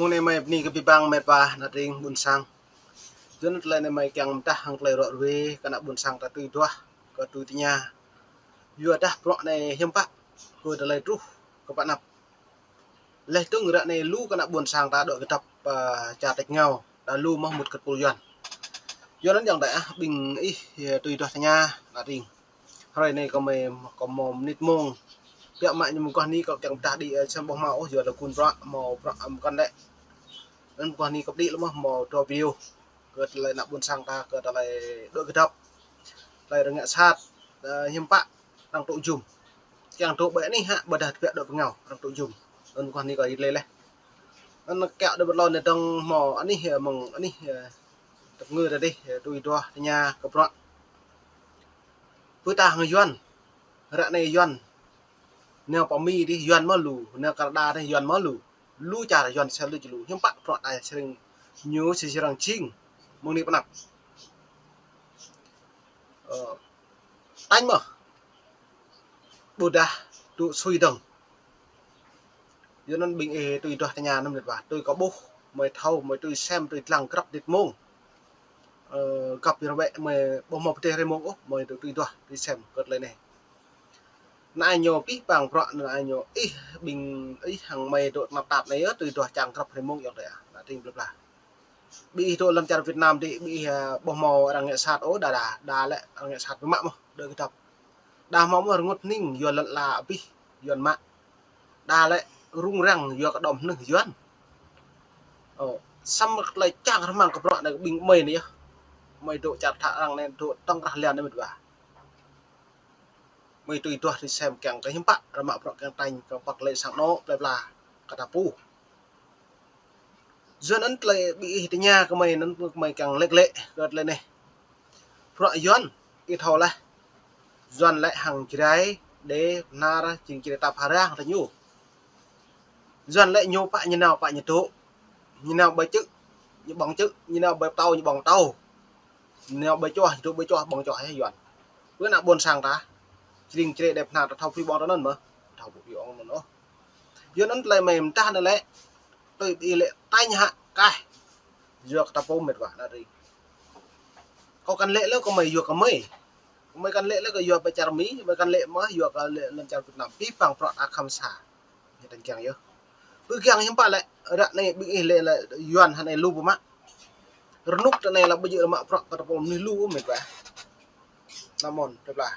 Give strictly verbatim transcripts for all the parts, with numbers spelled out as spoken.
Mơ̆ng anai mơi bơni kơ abih bang met wa ană tring ƀuôn sang. Yua anŭn tơlơi anai mơi kiăng pơdah hăng tơlơi ră ruai kơ ană ƀuôn sang ta tui duah, kơ tui tơña. Yua dah bruă anai hiư̆m pă kơ tơlơi truh kơ pơ anăp. Laih dơ̆ng ră anai lu kơ ană ƀuôn sang ta dŏ kơdŏp, ơ, čar tač rơngiao, đa lu mơ̆ mŭt kơ tơpul Yuan. Yua anŭn ayŏng adơi ah, ƀing ih, ơ, tui duah tơña ană tring. Hrơi anai kâo mơi, kâo hmâo mơnit mông. Biă mă ñu mơguah anai kâo kiăng pơdah đĭ, ơ, sem ƀu hmâo ôh, yua lagun bruă, hmâo bruă, ơ, mơkŏn lĕ. Anŭn mơguah anai kâo đĭ lĕ mơ̆ hmâo dua video. Kơ tơlơi ană ƀuôn sang ta, kơ tơlơi dŏ kơdŏp. Tơlơi arăng ngă sat, ơ, hiư̆m pă, arăng tŭ jum. Kiăng tŭ ƀơi anih hă, ƀôdah tơbiă dŏ pơngao, arăng tŭ jum. Anŭn mơguah anai kâo ih lĕ leh. Anŭn kiăng dŏ ƀơi lŏn anai dơ̆ng hmâo anih, ơ, mơ̆ng anih, ơ, tơpơngư tơdih, ơ, tui duah tơña kơ bruă. Pơtah hăng Yuan. Ră anai Yuan. Nao pơ Mi dih Yuan mơ̆ lu, nao Canada dih Yuan mơ̆ lu. Lu čar Yuan sel lu jơlu. Hiư̆m pă bruă ta sering ñu sĭt srăng jing. Mơ̆ng anai pơ anăp. Ơ, tañ mơ̆. Ƀôdah tŭ sui dơ̆ng. Yua anŭn ƀing ih tui duah tơña anŭn met wa. Tui kơ ƀuh, mơi thâo, mơi tui sem, tui lăng grăp mơnit mông. Ơ, găp ih rơwĕ mơi ƀu hmâo pơdeh rơmông ôh, mơi tui duah, tui sem kơ tơlơi anai. Anai ñu abih bang bruă, anai ñu ih ƀing ih hăng mơi dŏ tơnap tap anai yơh, tui duah čang grăp rơmông ayŏng adơi ah, ană tring plơi pla. Ƀing ih dŏ lăm čar Việt Nam dih, ƀing ih, ơ, ƀu hmâo arăng ngă sat ôh, đa đa, đa lĕ arăng ngă sat biă mă mơ̆, dŏ kơdŏp. Đa hmâo mơ̆ rơngot hning, yua lŏn ala abih Yuan mă. Đa lĕ rŭng răng, yua kơ đom hnưh Yuan. Ơ, samơ̆ tơlơi čang rơmang kơ bruă anai kơ ƀing mơi anai yơh. Mơi dŏ čar thă arăng anai, dŏ tŏng krah lian anai met wa. Mơi tui duah tui sem kiăng kơ hiư̆m pă, arăng mă bruă kiăng tañ, kơ păk lĕ sang anŏ, plơi pla, kơ ta pô. Yua anŭn tơlơi ƀing ih tơña kơ mơi anŭn kơ mơi kiăng lĕ lĕ kơ tơlơi anai. Bruă Yuan, ih thâo laih. Yuan lĕ hăng Jrai, Êđê, Bahnar, jing Jrai ta pha rang ta ñu. Yuan lĕ ñu pă ñu nao pă ñu dŏ. Ñu nao ƀơi čư̆, ñu ƀơ̆ng čư̆, ñu nao ƀơi pơtâo, ñu ƀơ̆ng pơtâo. Ñu nao ƀơi čoh, ñu dŏ ƀơi čoh, ƀơ̆ng čoh yơh Yuan. Wơ̆t ană ƀuôn sang ta. Jing Jrai Êđê Bahnar ta thâo phi ƀơ̆ng ta anŭn mơ̆. Thâo phi ƀơ̆ng anŭn ôh. Yua anŭn tơlơi mơi pơdah anai lĕ. Tui ƀing ih lĕ tañ hă kah. Yua kơ ta pô met wa ană tring. Kâo kăn lĕ lĕ kơ mơi yua kơ mơi. Mơi kăn lĕ lĕ kơ yua ƀơi čar Mi, mơi kăn lĕ mơ̆ yua kơ lĕ lăm čar Việt Nam. Abih bang bruă ta khăm sa. Ñu tañ kiăng yơh. Pơkiăng hiư̆m pă lĕ, ră anai ƀing ih lĕ lĕ Yuan hă anai lu ƀu mă. Rơnŭk tơ anai lĕ ƀu djơ̆ mă bruă kơ ta pô mơnuih lu met wa. Anăm mơ̆n, tơplah.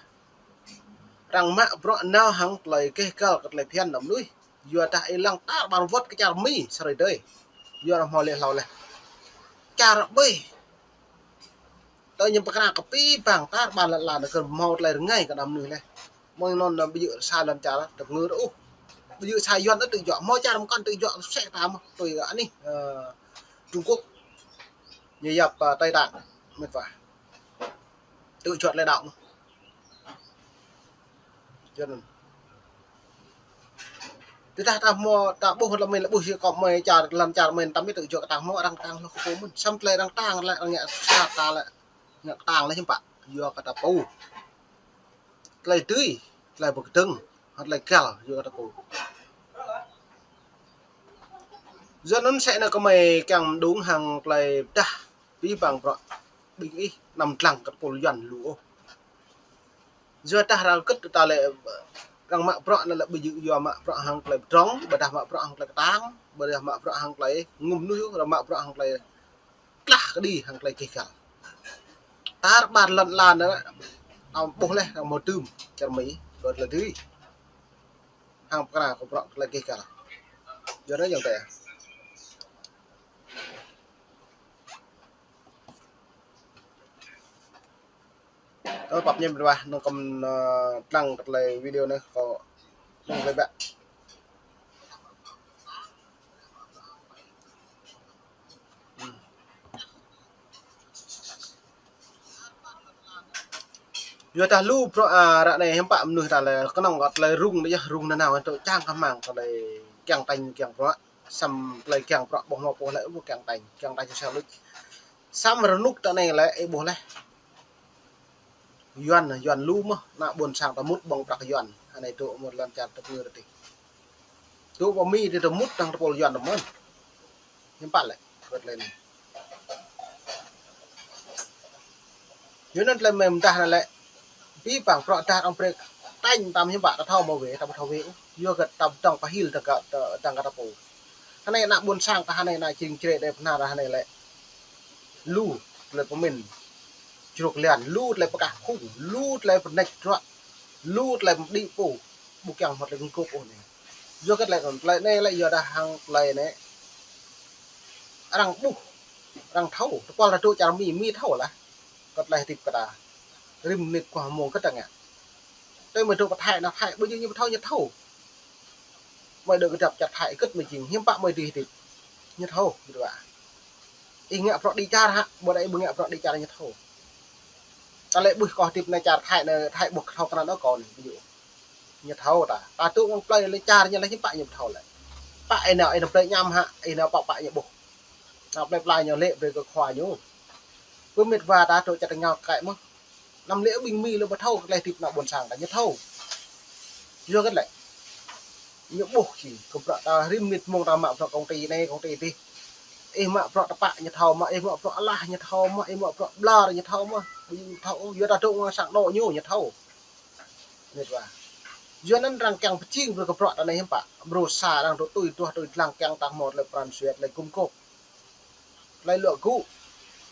Arăng mă bruă nao hăng tơlơi keh kal kơ tơlơi phiăn ană mơnuih. Yua dah ih lăng tar ƀar wơ̆t kơ čar Mi sa hrơi dơi. Yua dah hmâo lĕ hlâo leh. Čar ƀơi. Tơ ñu pơkra kơ abih bang tar ƀar lŏn ala anai kơ hmâo tơlơi rơngai kơ ană mơnuih leh. Mơ̆ng anŭn anăm ƀu djơ̆ sa lŏn čar tơpơngư ôh. Ƀu djơ̆ sa Yuan ôh tơjuă. Hmâo čar mơkŏn tơjuă sĕ ta mơ̆. Tui anih, ơ, Trung Quốc. Ñu yap, ơ, Tây Tạng. Met wa. Tơjuă lĕ đaŏ mơ̆. Yua anŭn. Tơdah ta hmâo, ta ƀuh lăm mơi lĕ ƀuh si kơ mơi čar, lăm čar mơi tăm ih tơjuă kơ ta hmâo arăng kơtang hloh kơ pô mơ̆n. Samơ̆ tơlơi arăng kơtang lĕ, arăng ngă sat ta lĕ, ngă kơtang lĕ hiư̆m pă. Yua kơ ta pô. Tơlơi dưi, tơlơi pơkơdơ̆ng, hăng tơlơi găl, yua kơ ta pô. Yua anŭn sĕ anai kơ mơi kiăng mơđung hăng tơlơi pơdah abih bang bruă ƀing ih anăm lăng kơ tơpul Yuan lu ôh. Yua dah arăng kơ̆t ta lĕ arăng mă bruă anai lĕ ƀu djơ̆ yua mă bruă hăng tơlơi pơdrŏng, ƀôdah mă bruă hăng tơlơi kơtang, ƀôdah mă bruă hăng tơlơi ngŭm mơnuih, arăng mă bruă hăng tơlơi tlah kơđi hăng tơlơi keh kal. Tar ƀar lŏn ala anai, ta ƀuh leh, arăng hmâo tơm, čar Mi, kơ tơlơi dưi. Hăng pơkra kơ bruă tơlơi keh kal. Yua anai ayŏng adơi. Ơ, pap ñem rơwah, nong kăm, ơ, tlang kơ tơlơi video anai, kâo nong lĕ ƀă. Yua dah lu bruă, ơ, ră anai hiư̆m pă mơnuih ta lĕ kơnơ̆ng kơ tơlơi rŭng anai yơh, rŭng nanao, tơl čang kơ hmang tơlơi kiăng tañ kiăng bruă. Samơ̆ tơlơi kiăng bruă ƀu hmâo pô lĕ ƀu kiăng tañ, kiăng tañ sel luč. Samơ̆ rơnŭk tơ anai lĕ ih ƀuh leh. Yuan, Yuan lu mơ̆, ană ƀuôn sang ta mŭt ƀơ̆ng prăk Yuan, anai dŏ mơ̆ lŏn čar tơpơngư tơdih. Dŏ pơ Mi dih ta mŭt hăng tơpul Yuan ta mơ̆n. Hiư̆m pă lĕ, kơ tơlơi anai. Yua anŭn tơlơi mơ̆ng mơdah anai lĕ, abih bang bruă dah arăng brơi tañ tam hiư̆m pă ta thâo mơ̆ wĕ, ta ƀu thâo wĕ ôh. Yua kơ ta dŏng pơhil dơ̆ng kơ, dơ̆ng kơ ta pô. Hơnai ană ƀôn sang ta hơnai ană čring črê đe pơhnar hơnai lĕ. Lu tơlơi pơmĭn čruk lian, lu tơlơi pơkah khung, lu tơlơi pơnĕč drŏ, lu tơlơi pơđĭ pô, ƀu kiăng hmâo tơlơi gum gôp ôh anai. Yua kơ tơlơi anŭn, tơlơi anai lĕ yua dah hăng tơlơi anai arăng ƀuh, arăng thâo, tơpul ta dŏ čar Mi, Mi thâo lah. Kơ tơlơi hơdip kơ ta. Rĭm mơnit kơ mông kơ ta ngă. Tơdah mơi dŏ pơ Thái, ană Thái, ƀu djơ̆ ñu ƀu thâo, ñu thâo. Mơi dŏ kơdrăp čar Thái, kơ̆t mơi jing, hiư̆m pă mơi dưi hơdip. Ñu thâo, ƀu djơ̆. Ih ngă bruă đĭ čar hă, ƀu djơ̆ ih ƀu ngă bruă đĭ čar ñu thâo. Ta lĕ ƀuh kơ hơdip anai čar Thái anai, Thái ƀu thâo kơ anăn ôh kơ anai, ƀu djơ̆. Ñu thâo ta. Ta dŏ mơ̆ng plơi lĕ čar ñu lĕ hiư̆m pă ñu ƀu thâo lĕ. Pă ih nao, ih nao plơi añăm hă, ih nao pă pă ñu ƀuh. Nao plơi pla ñu lĕ brơi kơ khua ñu. Pơmĭn wa ta dŏ čar tơngao kơ mơ̆n. Anăm lĕ ƀing Mi lĕ ƀu thâo kơ tơlơi hơdip ană ƀôn sang ta ñu thâo. Yua kơ tơlơi. Ñu ƀuh či, kơ bruă ta rĭm mơnit mông ta mă bruă công ty anai, công ty adih. Ih mă bruă tơpă ñu thâo mơ̆, ih mă bruă alah ñu thâo mơ̆, ih mă bruă ƀlŏr ñu thâo mơ̆. Ƀu djơ̆ ñu thâo, yua ta dŏ mơ̆ng sang anŏ ñu, ñu thâo. Mĭn wa. Yua anŭn arăng kiăng pơjing brơi kơ bruă ta anai hiư̆m pă. Mrô sa arăng dŏ tui duah tui lăng kiăng ta hmâo tơlơi pran jua tơlơi gum gôp. Tơlơi luă gŭ,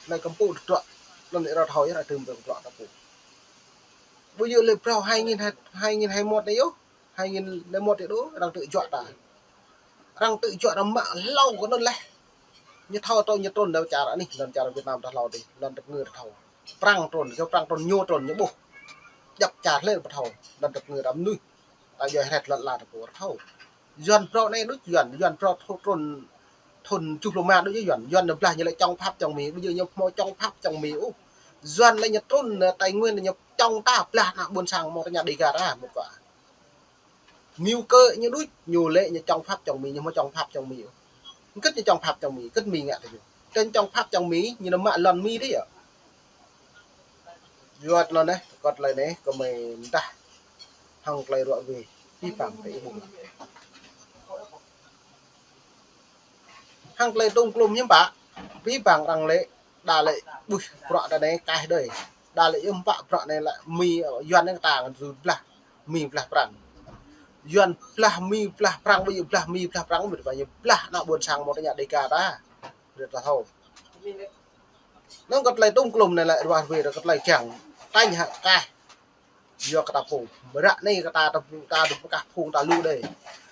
tơlơi kơmpŭ tơdruă, anŭn lĕ rơ̆t thâo yơh, arăng tơm tơm tơlơi ta pô. Ƀu djơ̆ lĕ phrâo hai nghìn hai, hai nghìn hai mốt anai yơh, hai nghìn lẻ một yơh đôč, arăng tŭ juă ta. Arăng tŭ juă arăng mă hlâo kơ anŭn leh. Ñu thâo tơl ñu trŭn đa čar anih, lŏn čar Việt Nam ta hlâo adih, lŏn tơpơngư ta thâo. Prăng trŭn, kơ prăng trŭn, ñu trŭn, ñu ƀuh. Djăp čar lĕ ƀu thâo, lŏn tơpơngư ta mơnuih. Ta djai hret lŏn ala ta pô thâo. Yuan phrâo anai đôč Yuan, Yuan phrâo thâo trŭn thŭn tơjuh pluh rơma đôč Yuan. Yuan ñu blah ñu lĕ chống Pháp chống Mỹ, ƀu djơ̆ ñu hmâo chống Pháp chống Mỹ ôh. Yuan lĕ ñu trŭn Tây Nguyên ñu chống ta blah ană ƀôn sang mơ̆ng tơña Đêga ta mơ̆n kơ. Mưu kơ ñu đôč, ñu lĕ ñu chống Pháp chống Mỹ, ñu hmâo chống Pháp chống Mỹ ôh. Kơ̆t ñu chống Pháp chống Mỹ, kơ̆t Mi ngă tơ ñu. Tơl chống Pháp chống Mỹ, ñu nao mă lŏn Mi đôč yơh. Yua anŭn anai, kơ tơlơi anai, kơ mơi mơdah hăng tơlơi ruă wĕ, abih bang tơ ih ƀuh. Hăng tơlơi tŏm klŏm hiư̆m pă, abih bang arăng lĕ, đa lĕ ƀuh bruă ta anai kaih đơi. Đa lĕ hiư̆m pă bruă anai lĕ Mi, Yuan anai ta ngăn dưi blah, Mi blah prăng. Yuan blah Mi blah prăng, ƀu djơ̆ blah Mi blah prăng, ƀu djơ̆ blah ană ƀôn sang mơ̆ng tơña Đêga ta. Ƀu djơ̆ ta thâo. Anŭn kơ tơlơi tŏm klŏm anai lĕ ruă wĕ, kơ tơlơi kiăng. Tañ hă kaih. Yua kơ ta pô. Ră anai kơ ta, ta, ta dŏ pơkah phung ta lu đơi.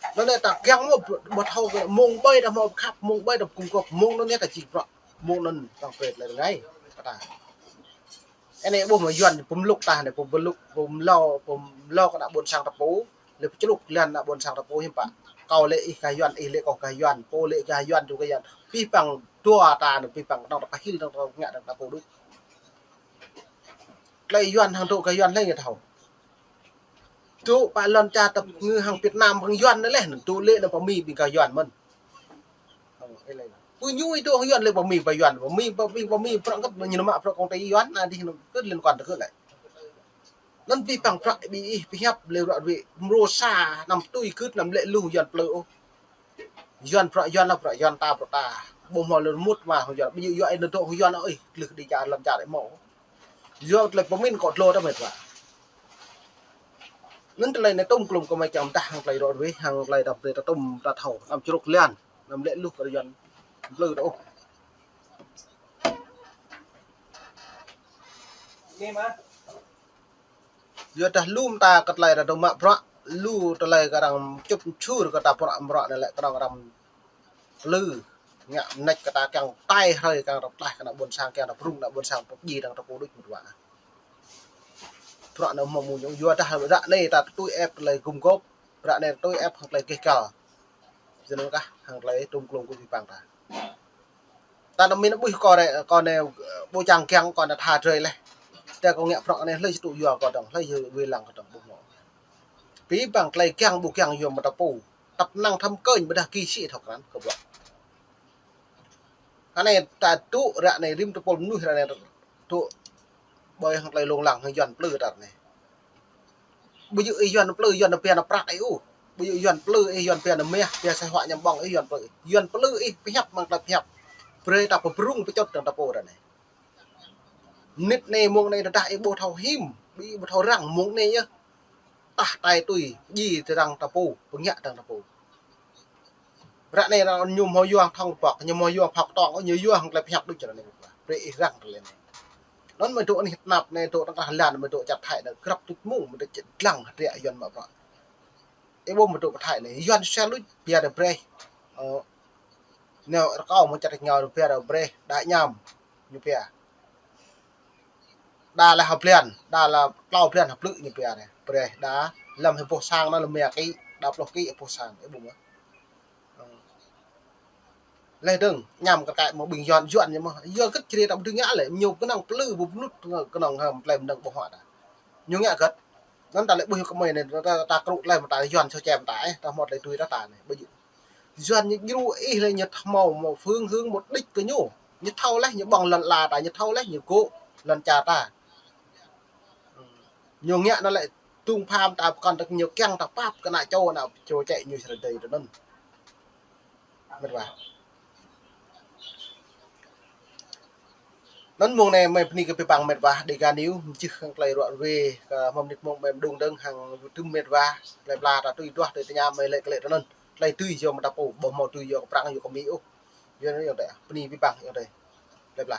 Anŭn anai ta kiăng mơ̆ ƀu thâo kơ mông ƀai ta hmâo khăp, mông ƀai ta gum gôp, mông anŭn anai ta či bruă. Mông anŭn arăng brơi tơlơi rơngai kơ ta. Anai ƀuh mơ̆ Yuan pơmlŭk ta anai, pơmlŭk, pơmlâo, pơmlâo kơ ană ƀôn sang ta pô. Lĕ pơčrŭk lăn ană ƀôn sang ta pô hiư̆m pă. Kâo lĕ ih gah Yuan, ih lĕ kâo gah Yuan, pô lĕ gah Yuan, ču gah Yuan. Abih bang dua ta anai, abih bang kơnơ̆ng ta pơhil, kơnơ̆ng ta ngă, kơnơ̆ng ta pô đôč. Tơlơi Yuan hăng dŏ gah Yuan lĕ ñu thâo. Dŏ pơ lŏn čar tơpơngư hăng Việt Nam hăng Yuan anai lĕ, dŏ lĕ anŭn pơ Mi ƀing gah Yuan mơ̆n. Pơ ñu ih dŏ hăng Yuan lĕ pơ Mi pơ Yuan, pơ Mi pơ Mi pơ Mi prăng kơ̆t ñu nao mă prăng công ty Yuan, anai adih anŭn kơ̆t liên quan tơ kơ̆t lĕ. Anŭn abih bang bruă ƀing ih pơhiăp lĕ ruă wĕ mrô sa anăm tui gưt anăm lĕ lu Yuan plư ôh. Yuan bruă Yuan lĕ bruă Yuan ta bruă ta. Ƀu hmâo lĕ mŭt mă hăng Yuan. Ƀu djơ̆ yua ih nao dŏ hăng Yuan ôh, ih glưh đĭ čar lŏn čar ih mơ̆. Yua tơlơi pơmĭn kơ dlô ta mĕt wa. Anŭn tơlơi anai tŏm klŏm kơ mơi kiăng mơdah hăng tơlơi ruă wĕ, hăng tơlơi ta brơi ta tŏm ta thâo. Anăm črŭk lăn, anăm lĕ lu kơ Yuan plư ta ôh. Yua dah lu mơta kơ tơlơi ta dŏ mă bruă, lu tơlơi kơ arăng čŭp čur kơ ta bruă, bruă anai lĕ kơnơ̆ng arăng plư, ngă mơneč kơ ta kiăng tai hrơi kiăng ta pơklaih kơ ană ƀôn sang, kiăng ta pơrŭng ană ƀôn sang pơdjai arăng ta pô đôč mơ̆n wa. Bruă anai hmâo mơ̆ng yua dah ră anai ta tui ĕp tơlơi gum gôp, ră anai tui ĕp hăng tơlơi gêh gal. Yua anŭn kah hăng tơlơi tŏm klŏm kơ abih bang ta. Ta anăm min ƀuh kơ rĕ, kơ anai ƀu čang kiăng kơ anai tha drơi leh. Tơdah kơ ngă bruă anai hlơi či tŭ yua kơ dơ̆ng, hlơi či wai lăng kơ dơ̆ng ƀu hmâo. Abih bang tơlơi kiăng ƀu kiăng yua mơ̆ ta pô. Tăp năng thăm kơnh ƀôdah ki sĭ thâo krăn kơ bruă. Anai ta dŏ ră anai rĭm tơpul mơnuih ră anai dŏ ƀơi hăng tơlơi lông lăng hăng Yuan plư ta anai. Ƀu djơ̆ ih Yuan plư, Yuan pia ană prăk ih ôh. Ƀu djơ̆ Yuan plư ih, Yuan pia ană mah, pia sai huă ñăm ƀơ̆ng ih, Yuan plư. Yuan plư ih pơhiăp mơ̆ng tơlơi pơhiăp. Brơi ta pơbrŭng pơčŭt dơ̆ng ta pô ră anai. Mơnit anai mông anai tơdah ih ƀu thâo him, ƀu ih ƀu thâo răng mông anai yơh. Tah tai tui, ji tơrăng ta pô, pơngiă dơ̆ng ta pô. Ră anai ră ñu hmâo yuang thŏng pŏk, ñu hmâo yuang phao kơtong, ñu yuang hăng tơlơi pơhiăp đôč ră anai. Brơi ih răng tơlơi anai. Anŭn mơi dŏ anih tơnap anai, dŏ tơngah lan, mơi dŏ čar Thái anai, grăp tuč mông, mơi dŏ čet dlăng hơdră Yuan mă bruă. Ih ƀuh mơi dŏ pơ Thái anai, Yuan sel luč, pia ră brơi. Ơ, nao rơkâo mơ̆ng čar ngao, pia ră brơi, đa añăm, ñu pia. Đa lĕ hơblan, đa lĕ klâo blan hơblư̆ ñu pia anai. Brơi, đa lăm hơboh sang anŭn lăm mia ký, đa pluh ký hơboh sang, ih ƀuh mơ̆. Ơ. Lĕ dơ̆ng, añăm kơ kaĭ mơ̆ ƀing Yuan, Yuan ñu mơ̆. Yuan kơ čri ta ƀu dưi ngă lĕ, ñu kơnơ̆ng plư ƀu mơnŭt kơnơ̆ng hăm tơlơi mơnơ̆ng ƀu huă ta. Ñu ngă kơ. Anŭn ta lĕ ƀuh kơ mơi anai, ta, ta, ta krŭ tơlơi mơ̆ ta Yuan sô čem ta, ơ, ta hmâo tơlơi tui ta ta anai, ƀu djơ̆. Yuan ñu djru ih lĕ ñu hmâo, hmâo phương hướng mục đích kơ ñu. Ñu thâo lĕ ñu ƀơ̆ng lŏn ala ta, ñu thâo lĕ ñu gŏ lŏn čar ta. Ñu ngă anŭn lĕ tŭng pham ta pơkŏn ta ñu kiăng ta pap kơ ană čô, ană čô čĕ ñu sơrơdơi tơ anŭn. Mĕt wa. Anŭn mông anai mơi bơni kơ abih bang mĕt wa Dega News, mơčih hăng tơlơi ruă ruê, kơ hmâo mơnit mông mơi mơđung dơ̆ng hăng tơm mĕt wa, tơlơi pla ta tui duah tui tơña mơi lĕ kơ lĕ tơ anŭn. Tơlơi tui yua mơta pô, ƀu hmâo tui yua kơ Prăng yua kơ Mi ôh. Yua anŭn yua tĕ, bơni abih bang yua tĕ. Tơlơi pla.